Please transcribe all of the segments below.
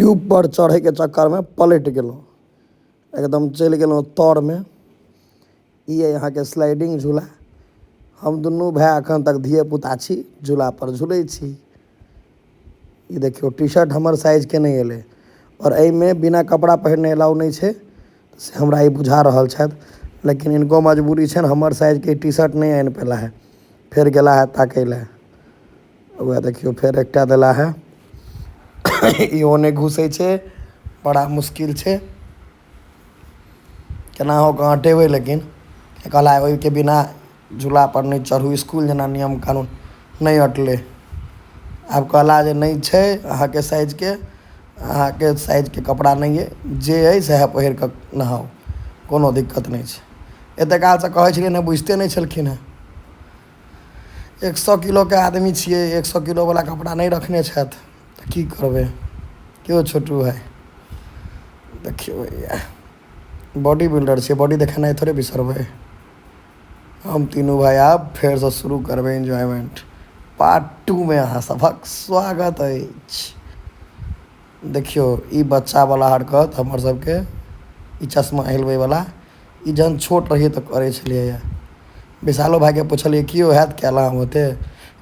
Tube पर चढ़ैके चक्करमे पलटि गेलहुँ, एकदम चलि गेलहुँ तरमे। ई अइ अहाँके स्लाइडिंग झूला। हम दुनू भाय एखन तक धिये पुता छी, झूला पर झूलै छी। ई देखियौ, टी शर्ट हमर साइजके नहि एलै आओर एहिमे बिना कपड़ा पहिरने अलाउ नहि छै, से हमरा ई बुझा रहल छथि, लेकिन इनको मजबूरी छनि, हमर साइजके टी शर्ट नहि आनि पेला है। फेर गेला है ताकै लए। वएह देखियौ, फेर एकटा देला है। इहो नहि घुसै छै, बड़ा मुश्किल छै। केना हो कऽ हटेबै, लेकिन कहला ओहिके बिना झूला पर नहि चढ़ू। इसकुल जेना नियम कानून नहि अटलै। आब कहला जे नहि छै अहाँके साइजके, अहाँके साइजके कपड़ा नहि अइ, जे अइ सएह पहिर कऽ नहाउ, कोनो दिक्कत नहि छै। एतेक कालसँ कहै छलियै ने, बुझिते नहि छलखिन हेँ। 100 किलोके आदमी छियै, 100 किलोवला कपड़ा नहि रखने छथि तऽ की करबै? केओ छोटू भाइ, देखियौ भैया, बॉडी बिल्डर छियै, बॉडी देखेनाइ थोड़े बिसरबै। हम तीनू भाइ आब फेरसँ शुरू करबै एन्जॉयमेंट। पार्ट 2 मे अहाँ सभक स्वागत अछि। देखियौ, ई बच्चावला हरकत हमर सबके, ई चश्मा हिलबैवला, ई जहन छोट रहियै तऽ करै छलियै। विशालो भाइके पुछलियै, कियो हैत कयल अहाँ ओते?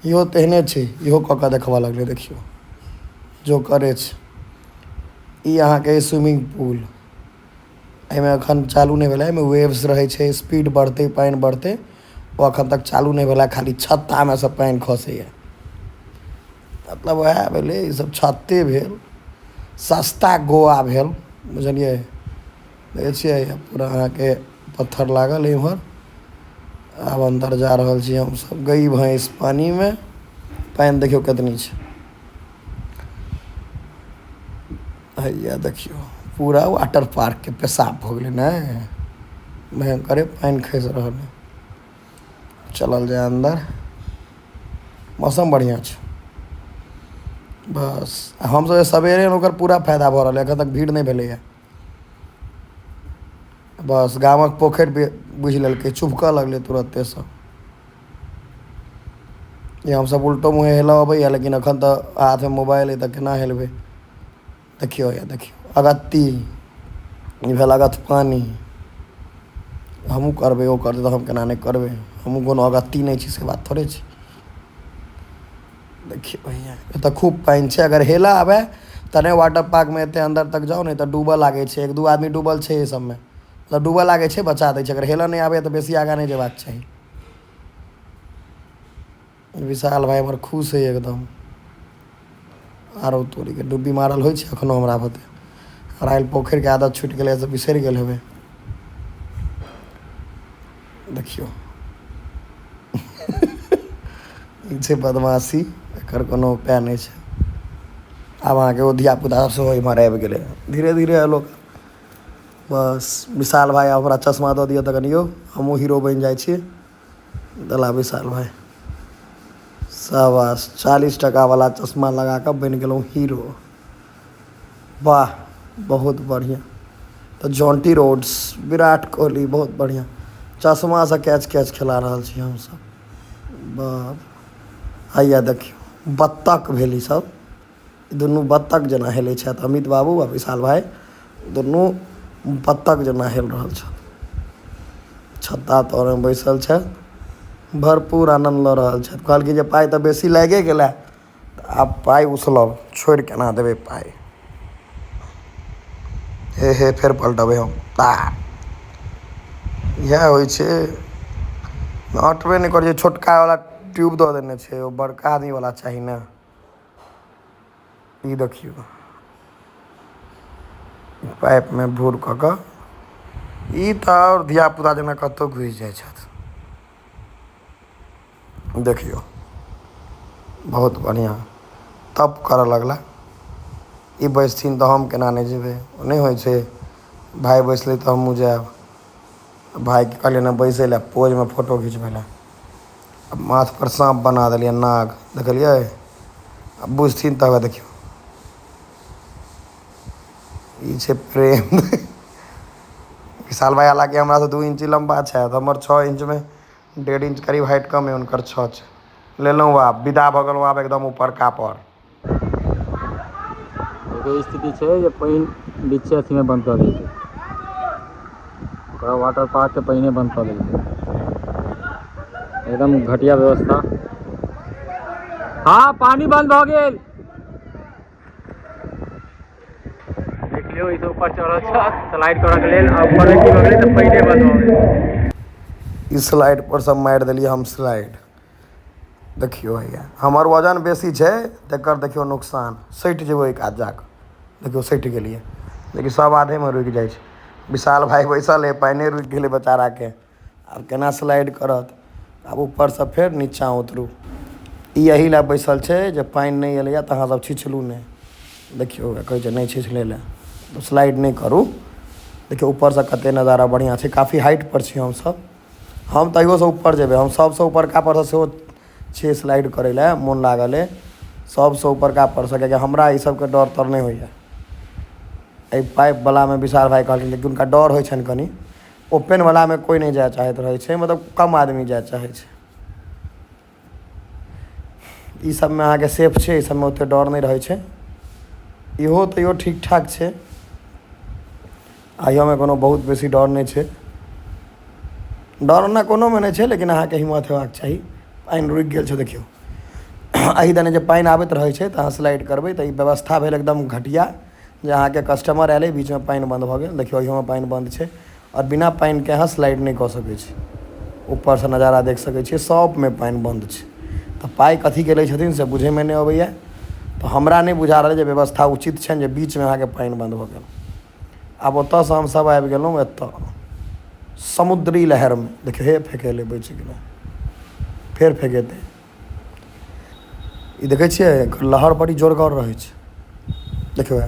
इहो तेहने छै, इहो कऽ कऽ देखबऽ लगलै। देखियौ, जो करै छै। ई अहाँके स्विमिंग पुल, एहिमे एखन चालू नहि भेलै। एहिमे वेव्स रहै छै, स्पीड बढ़तै, पानि बढ़तै। ओ एखन तक चालू नहि भेलै, खाली छत्तामे सँ पानि खसैए। मतलब वएह भेलै, ईसब छत्ते भेल, सस्ता गोवा भेल, बुझलियै? देखै छियै, पूरा अहाँके पत्थर लागल इम्हर। आब अन्दर जा रहल छी हमसब, गई भैंस पानीमे। पानि देखियौ कतनी छै। हैया देखियौ, पूरा वाटर पार्कके पेशाब भऽ गेलै ने, भयंकरे पानि खसि रहल है। चलल जाय अन्दर। मौसम बढ़िआँ छै। बस हमसब सवेरे, ओकर पूरा फायदा भऽ रहल है, एखन तक भीड़ नहि भेलैए। बस गामक पोखरि बुझि लेलकै, चुभकऽ लगलै तुरत्ते सब। ये हमसब उल्टो मुँहे हेलऽ अबैए, लेकिन एखन तऽ हाथमे मोबाइल अइ, तऽ केना हेलबै? देखियौ, हैया देखियौ, अगत्ती ई भेल, अगत पानी। हमहूँ करबै, ओ करतै तऽ हम केना नहि करबै? हमहूँ कोनो अगत्ती नहि छी, से बात थोड़े छै। देखियौ भैया, एतऽ खूब पानि छै। अगर हेलऽ आबै तने वाटर पार्कमे एते अन्दर तक जाउ, नहि तऽ डूबऽ लागै छै। एक दू आदमी डूबल छै एहि सबमे, मतलब डूबऽ लागै छै, बचा दै छै। अगर हेलऽ नहि आबैए तऽ बेसी आगाँ नहि जेबाक चाही। विशाल भाइ हमर खुश है एकदम। आरो तोरीके डुब्बी मारल होइ छै एखनो हमरा भते। रायल पोखरिके आदत छुटि गेलै से बिसरि गेल हेबै। देखियौ, ई छै बदमाशी, एकर कोनो उपाय नहि छै। आब अहाँके ओ धियापुता सब सेहो इम्हर आबि गेलै धीरे धीरे लोक। बस विशाल भाइ, आब हमरा चश्मा दऽ दिअ तऽ कनियो हमहूँ हीरो बनि जाइ छी। देला विशाल भाइ, शाबाश! 40 टकावला चश्मा लगा कऽ बनि गेलहुँ हीरो। वाह, बहुत बढ़िआँ। तऽ जॉन्टी रोड्स, विराट कोहली, बहुत बढ़िआँ। चश्मासँ कैच कैच खेला रहल छी हमसब। बाप, हैया देखियौ, बत्तख भेल ई सब। दुनू बत्तख जेना हेलै छथि। अमित बाबू आ विशाल भाइ दुनू बत्तख जेना हेल रहल छथि। छत्ता तरमे बैसल छथि, भरपूर आनन्द लऽ रहल छथि। कहलखिन जे पाइ तऽ बेसी लागिए गेलै, तऽ आब पाइ उसलब, छोड़ि केना देबै पाइ? हे हे, फेर पलटबै हम। ता इएह होइ छै, अटबे नहि करै छै। छोटका वाला ट्यूब दऽ देने छै, ओ बड़का आदमी वाला चाही ने। ई देखियौ, पाइपमे भूर कऽ कऽ ई तऽ आओर धियापुता जेना कतहु घुसि जाइ छथि। देखियौ, बहुत बढ़िआँ तप करऽ लगला। ई बैसथिन तऽ हम केना नहि जेबै? ओ नहि होइ छै, भाय बैसलै तऽ हमहूँ जायब। भाइके कहलियै ने बैसै लए, पोजमे फोटो घिचबै लए। आ माथ पर साँप बना देलियै, नाग, देखलियै? आ बुझथिन तब। देखियौ, ई छै प्रेम। विशाल भाई हालाँकि हमरासँ 2 इंची लम्बा छथि, हमर 6 इंचमे 1.5 इंच करीब हाइट कम अइ, हुनकर 6 छै। लेलहुँ, आब विदा भऽ गेलहुँ, आब एकदम ऊपरका पर। देखियौ स्थिति छै जे पानि बीचे अथीमे बन्द कऽ देलकै। पूरा वाटर पार्कके पानिए बन्द कऽ देलकै। एकदम घटिया व्यवस्था। हँ, पानि बन्द भऽ गेल। देख लियौ, ई ऊपर चढ़ल छल स्लाइड करऽ के लेल आ ऊपर की भऽ गेलै तऽ पानिए बन्द भऽ गेल। ई स्लाइड पर सब मारि देलियै हम स्लाइड। देखियौ हैया, हमर वजन बेसी छै, तकर देखियौ नुकसान। सटि जेबै ओहि कात जाकऽ। देखियौ, सटि गेलियै, लेकिन सब आधेमे रुकि जाइ छै। विशाल भाइ बैसल हइ, पानिए रुकि गेलै बेचाराके। आब केना स्लाइड करत? आब ऊपरसँ फेर नीचाँ उतरू। ई एही लए बैसल छै जे पानि नहि एलैए तऽ अहाँसभ छिछलू नहि। देखियौ, कहै छै नहि छिछलै लए, स्लाइड नहि करू। देखियौ, ऊपरसँ कते नजारा बढ़िआँ छै। काफी हाइटपर छी हमसभ। हम तैयोसँ ऊपर जेबै। हम सभसँ ऊपरका परसँ सेहो छियै स्लाइड करै लए। मोन लागल अइ सभसँ ऊपरका परसँ, किएकि हमरा ई सबके डर तर नहि होइए। एहि पाइपवलामे विशाल भाइ कहलखिन कि हुनका डर होइ छनि कनि। ओपनवलामे कोइ नहि जाय चाहैत रहै छै, मतलब कम आदमी जाय चाहै छै। ई सबमे अहाँके सेफ छै, ई सबमे ओतेक डर नहि रहै छै। इहो तैयो ठीक ठाक छै, आ इहोमे कोनो बहुत बेसी डर नहि छै। डर ओना कोनोमे नहि छै, लेकिन अहाँके हिम्मत हेबाक चाही। पानि रुकि गेल छै। देखियौ, एहि दने जे पानि आबैत रहै छै तऽ अहाँ स्लाइड करबै तऽ ई व्यवस्था भेल एकदम घटिया जे अहाँके कस्टमर आयल, बीचमे पानि बन्द भऽ गेल। देखियौ, इहोमे पानि बन्द छै आओर बिना पानिके अहाँ स्लाइड नहि कऽ सकै छी। ऊपरसँ नजारा देख सकै छियै, सबमे पानि बन्द छै। तऽ पाइ कथीके लै छथिन से बुझैमे नहि अबैए। तऽ हमरा नहि बुझा रहल जे व्यवस्था उचित छनि जे बीचमे अहाँके पानि बन्द भऽ गेल। आब ओतऽसँ हमसभ आबि गेलहुँ एतऽ समुद्री लहरमे। देखियौ, हे फेकेलै, बचि गेलहुँ। फेर फेकेतै ई। देखै छियै, एकर लहर बड़ी जोरगर रहै छै। देखियौ,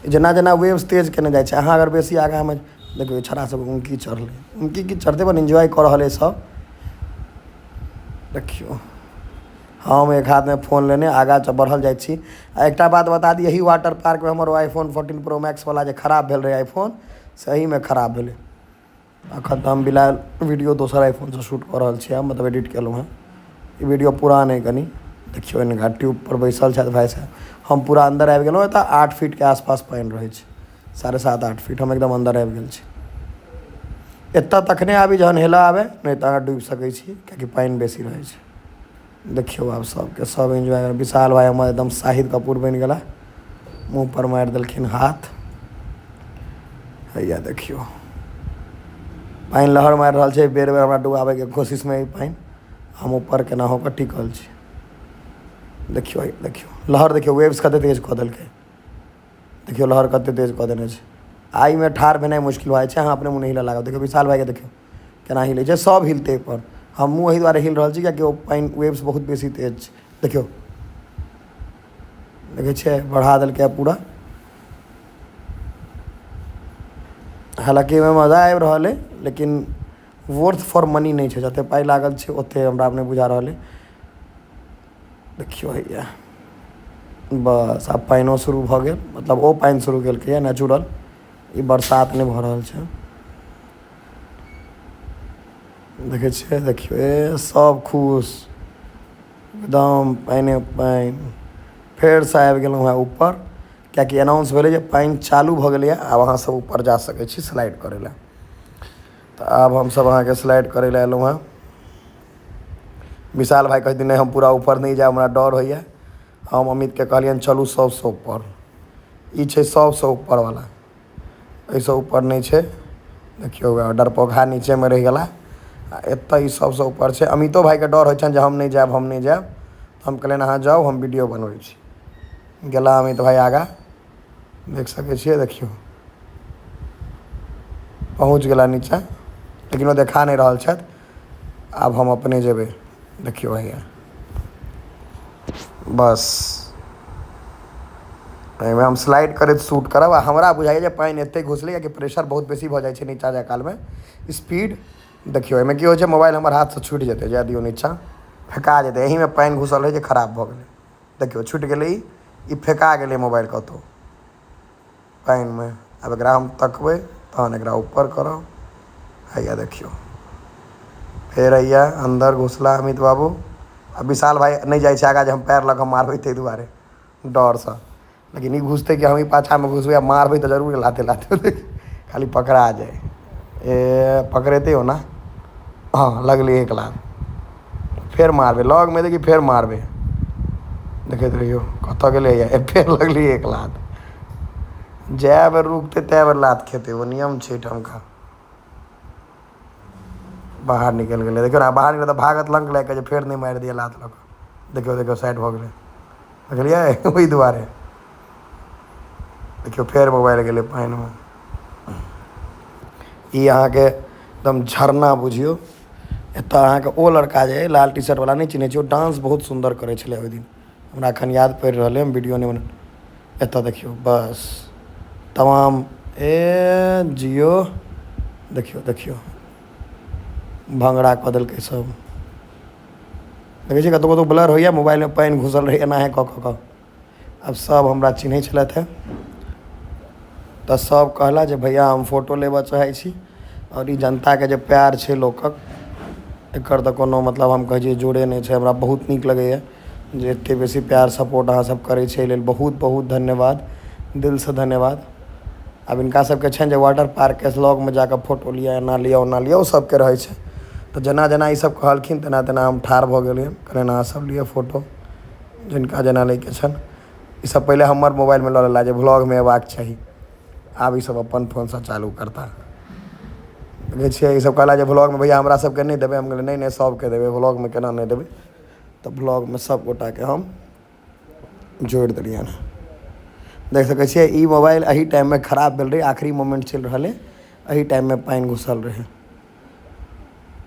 जेना जेना वेव्स तेज केने जाइ छै, अहाँ अगर बेसी आगाँमे। देखियौ, छौड़ा सब उमकी चढ़लै। उमकी की चढ़तै, पर एन्जॉय कऽ रहल अइ सब। देखियौ, हम एक हाथमे फोन लेने आगाँ बढ़ल जाइ छी। आ एकटा बात बता दी, एही वाटर पार्कमे हमर आईफोन 14 प्रो मैक्सवला जे खराब भेल रहै आईफोन, से एहीमे खराब भेलै। अखन तऽ हम बिलाल वीडियो दोसर आईफोनसँ शूट कऽ रहल छी, मतलब एडिट केलहुँ हेँ। ई वीडियो पुरान अइ कनि। देखियौ, हिनका ट्यूबपर बैसल छथि भाइ साहेब। हम पूरा अन्दर आबि गेलहुँ। एतऽ 8 फीटके आसपास पानि रहै छै, 7.5-8 फीट। हम एकदम अन्दर आबि गेल छी। एतऽ तखने आबी जहन हेलऽ आबै, नहि तऽ अहाँ डूबि सकै छी, कियाकि पानि बेसी रहै छै। देखियौ, आब सबके सब एन्जॉय। विशाल भाइ हमर एकदम शाहिद कपूर बनि गेला, मुँह पर मारि देलखिन हाथ। हैया देखियौ, पानि लहर मारि रहल छै। बेर बेर हमरा डुबाबैके कोशिशमे ई पानि। हम ऊपर केनाहो कऽ टिकल छी। देखियौ, देखियौ लहर, देखियौ वेव्स कते तेज कऽ देलकै। देखियौ, लहर कते तेज कऽ देने छै। आ एहिमे ठाढ़ भेनाइ मुश्किल भऽ जाइ छै। अहाँ अपने मुँह हिलऽ लागब। देखियौ, विशाल भाइके देखियौ केना हिलै छै। सब हिलतै एहिपर। हमहूँ एहि दुआरे हिल रहल छी, कियाकि ओ पानि वेव्स बहुत बेसी तेज छै। देखियौ, देखै छियै, बढ़ा देलकै पूरा। हालाँकि एहिमे मजा आबि रहल अइ, लेकिन वर्थ फॉर मनी नहि छै। जतेक पाइ लागल छै, ओतेक हमरा नहि बुझा रहल अइ। देखियौ, हैया बस आब पानिओ शुरू भऽ गेल, मतलब ओ पानि शुरू केलकैए नेचुरल। ई बरसात नहि भऽ रहल छै। देखै छियै, देखियौ, ए सब खुश एकदम, पानिए पानि। फेरसँ आबि गेलहुँ हेँ ऊपर, कियाकि अनाउंस भेलै जे पानि चालू भऽ गेलैए, आब अहाँ सब ऊपर जा सकै छी स्लाइड करै लए। तऽ आब हमसब अहाँके स्लाइड करै लए एलहुँ हेँ। विशाल भाइ कहै, नहि, हम पूरा ऊपर नहि जायब, हमरा डर होइए। हम अमितके कहलियनि, चलू सबसँ ऊपर। ई छै सबसँ ऊपरवला, एहिसँ ऊपर नहि छै। देखियौ, डरपोखा नीचेमे रहि गेला। आ एतऽ ई सबसँ ऊपर छै। अमितो भाइके डर होइ छनि जे हम नहि जायब, हम नहि जायब। हम कहलियनि, अहाँ जाउ, हम वीडियो बनबै छी। गेला अमित भाइ आगाँ। देख सकै छियै, देखियौ, पहुँच गेला नीचाँ, लेकिन ओ देखा नहि रहल छथि। आब हम अपने जेबै। देखियौ भैया, बस एहिमे हम स्लाइड करैत शूट करब। आ हमरा बुझाइए जे पानि एते घुसलै, कियाकि प्रेशर बहुत बेसी भऽ जाइ छै नीचाँ जाय कालमे। स्पीड देखियौ, एहिमे की होइ छै, मोबाइल हमर हाथसँ छुटि जेतै। जाय दियौ, नीचाँ फेका जेतै। एहिमे पानि घुसल रहै जे खराब भऽ गेलै। देखियौ, छुटि गेलै। ई ई फेका गेलै मोबाइल कतहु पानिमे। आब एकरा हम तकबै, तहन एकरा ऊपर करब। हैया देखियौ, फेर हैया अन्दर घुसला अमित बाबू। आ विशाल भाइ नहि जाइ छै आगाँ, जे हम पैर लऽ कऽ मारबै, ताहि दुआरे डरसँ। लेकिन ई घुसतै कि हम ई पाछामे घुसबै आ मारबै तऽ जरूर लाते लाते खाली पकड़ा जाय। ए पकड़ेतै ओना। हँ, लगलै एक लात। फेर मारबै लगमे, देखी फेर मारबै, देखैत रहियौ कतऽ गेलै। फेर लगलै एक लात। जए बेर रुकतै तए बेर लात खेतै, ओ नियम छै एहिठामका। बाहर निकलि गेलै, देखियौ ने। बाहर निकलि तऽ भागत लंक लए कऽ जे फेर नहि मारि दिअ लात लऽ कऽ। देखियौ देखियौ, साइड भऽ गेलै, देखलियै? ओहि दुआरे देखियौ, फेर मोबाइल गेलै पानिमे। ई अहाँके एकदम झरना बुझियौ। एतऽ अहाँके ओ लड़का जे अइ लाल टी शर्ट वाला, नहि चिन्है छियै? ओ डांस बहुत सुन्दर करै छलै ओहि दिन, हमरा एखन याद पड़ि रहल अइ। हम वीडियो नहि बने। एतऽ देखियौ, बस तमाम। ए जियो, देखियौ देखियौ, भंगड़ा कऽ देलकै सब। देखै छियै, कतहु कतहु ब्लर होइए, मोबाइलमे पानि घुसल रहै। एनाहे कऽ कऽ कऽ आब सब हमरा चिन्है छलथि हेँ, तऽ सब कहला जे भैया, हम फोटो लेबऽ चाहै छी। आओर ई जनताके जे प्यार छै लोकक, एकर तऽ कोनो मतलब हम कहै छियै जोड़े नहि छै। हमरा बहुत नीक लगैए जे एतेक बेसी प्यार सपोर्ट अहाँ सब करै छै। एहि लेल बहुत बहुत धन्यवाद, दिलसँ धन्यवाद। आब हिनका सबके छनि जे वाटर पार्कके लगमे जाकऽ फोटो लिअ, एना लिअ, ओना लिअ, ओ सबके रहै छै। तऽ जेना जेना ई सब कहलखिन, तेना तेना हम ठाढ़ भऽ गेलियनि। कहलियनि, अहाँ सब लिअ फोटो, जिनका जेना लैके छनि। ई सब पहिले हमर मोबाइलमे लऽ लेला जे व्लॉगमे अयबाक चाही। आब ई सब अपन फोनसँ चालू करता। देखै छियै, ई सब कहला जे व्लॉगमे भैया हमरा सबके नहि देबै? हम कहलियै, नहि नहि, सबके देबै व्लॉगमे, केना नहि देबै? तऽ व्लॉगमे सब गोटाके हम जोड़ि देलियनि। देख सकै छियै, ई मोबाइल एही टाइममे खराब भेल रहै। आखिरी मोमेंट चलि रहल अइ, एही टाइममे पानि घुसल रहै।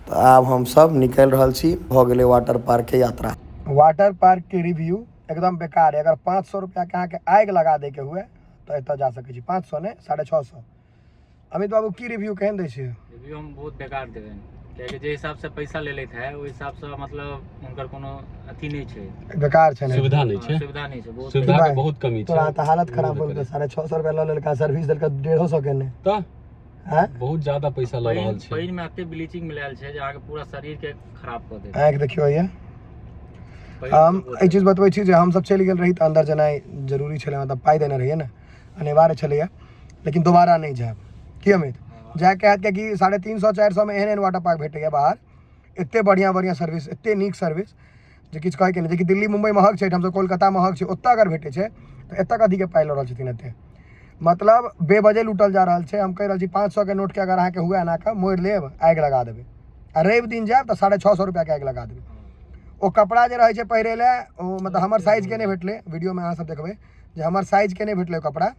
तऽ आब हमसब निकलि रहल छी। भऽ गेलै वाटर पार्कके यात्रा। वाटर पार्कके रिव्यू एकदम बेकार है। अगर 500 रुपैआके अहाँके आगि लगा दैके हुए तऽ एतऽ जा सकै छी। 500 नहि, 650। अमित बाबू, की रिव्यू केहन दै छियै? रिव्यू हम बहुत बेकार देबै, कियाकि जे हिसाबसँ पैसा लेलथि है, ओहि हिसाबसँ मतलब हुनकर कोनो अथी नहि छै। बेकार छै ने? सुविधा नहि छै। हँ, सुविधा नहि छै बहुत। सुविधा के भाई, बहुत कमी छै। तोरा तऽ हालत खराब बोल। 650 रुपया लऽ लेलका, सर्विस देलका 150 के नहि। तऽ आँय? बहुत ज्यादा पैसा लऽ रहल पानि छै। पानिमे एते ब्लीचिंग मिलायल छै जे अहाँके पूरा शरीरके खराब कऽ देत। आँखि देखियौ भैया। पानि हम बहुत एहि चीज बतबै छी जे हमसब चलि गेल रही तऽ अन्दर जेनाइ जरूरी छलै, मतलब पाइ देने रहियै ने, अनिवार्य छलैए। लेकिन दोबारा नहि जायब। की अमित? जायके हैत, कियाकि 350 400मे एहन एहन वाटर पार्क भेटैए बाहर, एते बढ़िआँ बढ़िआँ सर्विस, एते नीक सर्विस जे किछु कहैके नहि। जेकि दिल्ली मुम्बई महग छै, एहिठामसँ कोलकाता महग छै, ओतऽ अगर भेटै छै तऽ एतऽ कथीके पाइ लऽ रहल छथिन एते? मतलब बेवजह लूटल जा रहल छै। हम कहि रहल छी, 500के नोटके अगर अहाँके हुए, एना कऽ मोड़ि लेब, आगि लगा देबै। आ रवि दिन जायब तऽ 650 रुपैआके आगि लगा देबै। ओ कपड़ा जे रहै छै पहिरै लए, ओ मतलब हमर साइजके नहि भेटलै। वीडियोमे अहाँ सब देखबै जे हमर साइजके नहि भेटलै ओ कपड़ा।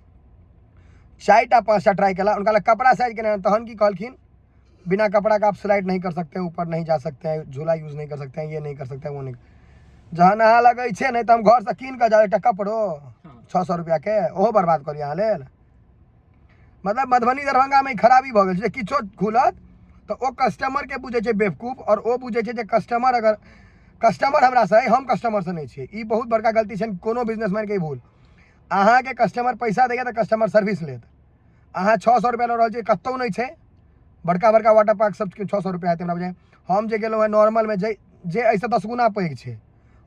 चारिटा पाँचटा ट्राई केला, हुनका लग कपड़ा साइजके नहि। तहन की कहलखिन? बिना कपड़ा का आप स्लाइड नहीं कर सकते हैं, ऊपर नहीं जा सकते हैं, झूला यूज नहीं कर सकते हैं, ये नहीं कर सकते हैं, वो नहीं। जहन अहाँ लगै छै नहि तऽ हम घरसँ कीन कऽ जाउ एकटा कपड़ो 600 रुपैआके, ओहो बर्बाद करी अहाँ लेल। मतलब मधुबनी दरभंगामे ई खराबी भऽ गेल छै जे किछो खुलत तऽ ओ कस्टमरके बुझै छै बेवकूफ, आओर ओ बुझै छै जे कस्टमर अगर कस्टमर हमरासँ अइ, हम कस्टमरसँ नहि छियै। ई बहुत बड़का गलती छनि कोनो बिजनेसमैनके ई भूल। अहाँके कस्टमर पैसा दैए तऽ कस्टमर सर्विस लेत। अहाँ 600 रुपैआ लऽ रहल छियै, कतहु नहि छै। बड़का बड़का वाटर पार्क सबके 600 रुपैआ हेतै हमरा बुझाइए। हम जे गेलहुँ हेँ नॉर्मलमे, जे जे एहिसँ 10 गुना पैघ छै,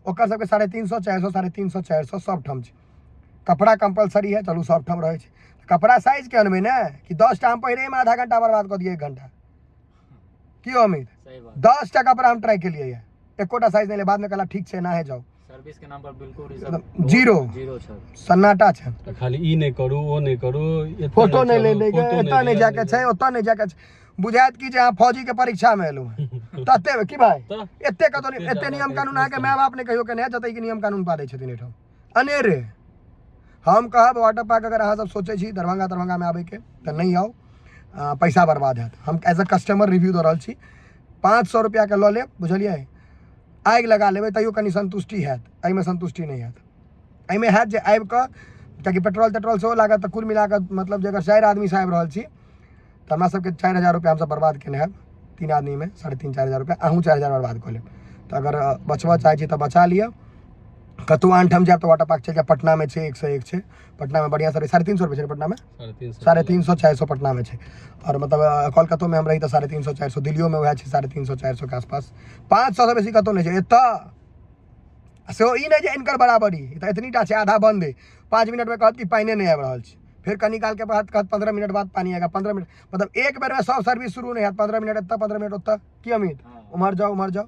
ओकर सबके 350 400, 350 400 सब ठाम छै। कपड़ा कम्पलसरी है, चलू सब ठाम रहै छै। कपड़ा साइजके अनबै ने कि 10टा हम पहिरैमे आधा घंटा बर्बाद कऽ दियै, एक घंटा? की हो अमित? सही बात। 10टा कपड़ा हम ट्राई केलियै ये, एकोटा साइज नहि लै। बादमे कहला ठीक छै, एनाहे जाउ। सर्विस के नाम पर बिल्कुल ई एकदम सब जीरो। जीरो छै। सन्नाटा छै। तऽ खाली ई नहि करू, ओ नहि करू, एतऽ फोटो नहि चलू, ले, फोटो एतऽ नहि लिअ, जाके छै, ओतऽ नहि जाके छै। बुझायत कि जे अहाँ फौजीके परीक्षामे एलहुँ हेँ तते। की भाई? तऽ एते कतौ नहि एते एते नियम ज्यादा कानून अहाँके माय बाप नहि कहियो केने हैत, जते कि नियम कानून पालै छथिन एहिठाम अनेरे। हम कहब, वाटर पार्क अगर अहाँ सब सोचै छी दरभंगा दरभंगामे आबैके तऽ नहि आउ, पैसा बर्बाद हैत। हम एज अ कस्टमर रिव्यू दऽ रहल छी। 500 रुपैआके लऽ लेब, बुझलियै, आगि लगा लेबै तैयो कनि सन्तुष्टि हैत। एहिमे सन्तुष्टि नहि हैत। एहिमे हैत जे आबि कऽ, कियाकि पेट्रोल तेट्रोल सेहो लागत, तऽ कुल मिला कऽ मतलब जे अगर 4 आदमीसँ आबि रहल छी तऽ हमरा सबके 4000 रुपैआ हमसब बर्बाद केने हैब। 3 आदमीमे 3.5 4000 रुपैआ, अहूँ 4000 बर्बाद कऽ लेब। तऽ अगर बचबऽ चाहै छी तऽ बचा लिअ। कतहु आन ठाम जायब तऽ वाटर पार्क चलि जायब। पटनामे छै, 1 से 1 छै पटनामे बढ़िआँ सर्विस। 350 रुपैआ छै ने पटनामे? 350। 350 400 पटनामे छै। आओर मतलब कोलकातोमे हम रही तऽ 350 400, दिल्लियोमे वएह छै, 350 400के आसपास। 500सँ बेसी कतहु नहि छै एतऽ। आ सेहो ई नहि जे इनकर बराबरी, ई तऽ एतनी टा छै, आधा बन्द अइ। 5 मिनटमे कहत कि पानिए नहि आबि रहल छै, फेर कनी कालके बाद कहत 15 मिनट बाद पानि आएगा। 15 मिनट मतलब एक बेरमे सब सर्विस शुरू नहि हैत, 15 मिनट एतऽ, 15 मिनट ओतऽ। की अमित, उम्हर जाउ उम्हर जाउ।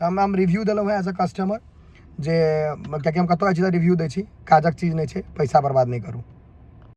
तऽ हम रिव्यू देलहुँ हेँ एज अ कस्टमर, जे कियाकि हम कतऽ जाइ छी तऽ रिव्यू दै छी, काजक चीज नहि छै, पैसा बर्बाद नहि करू।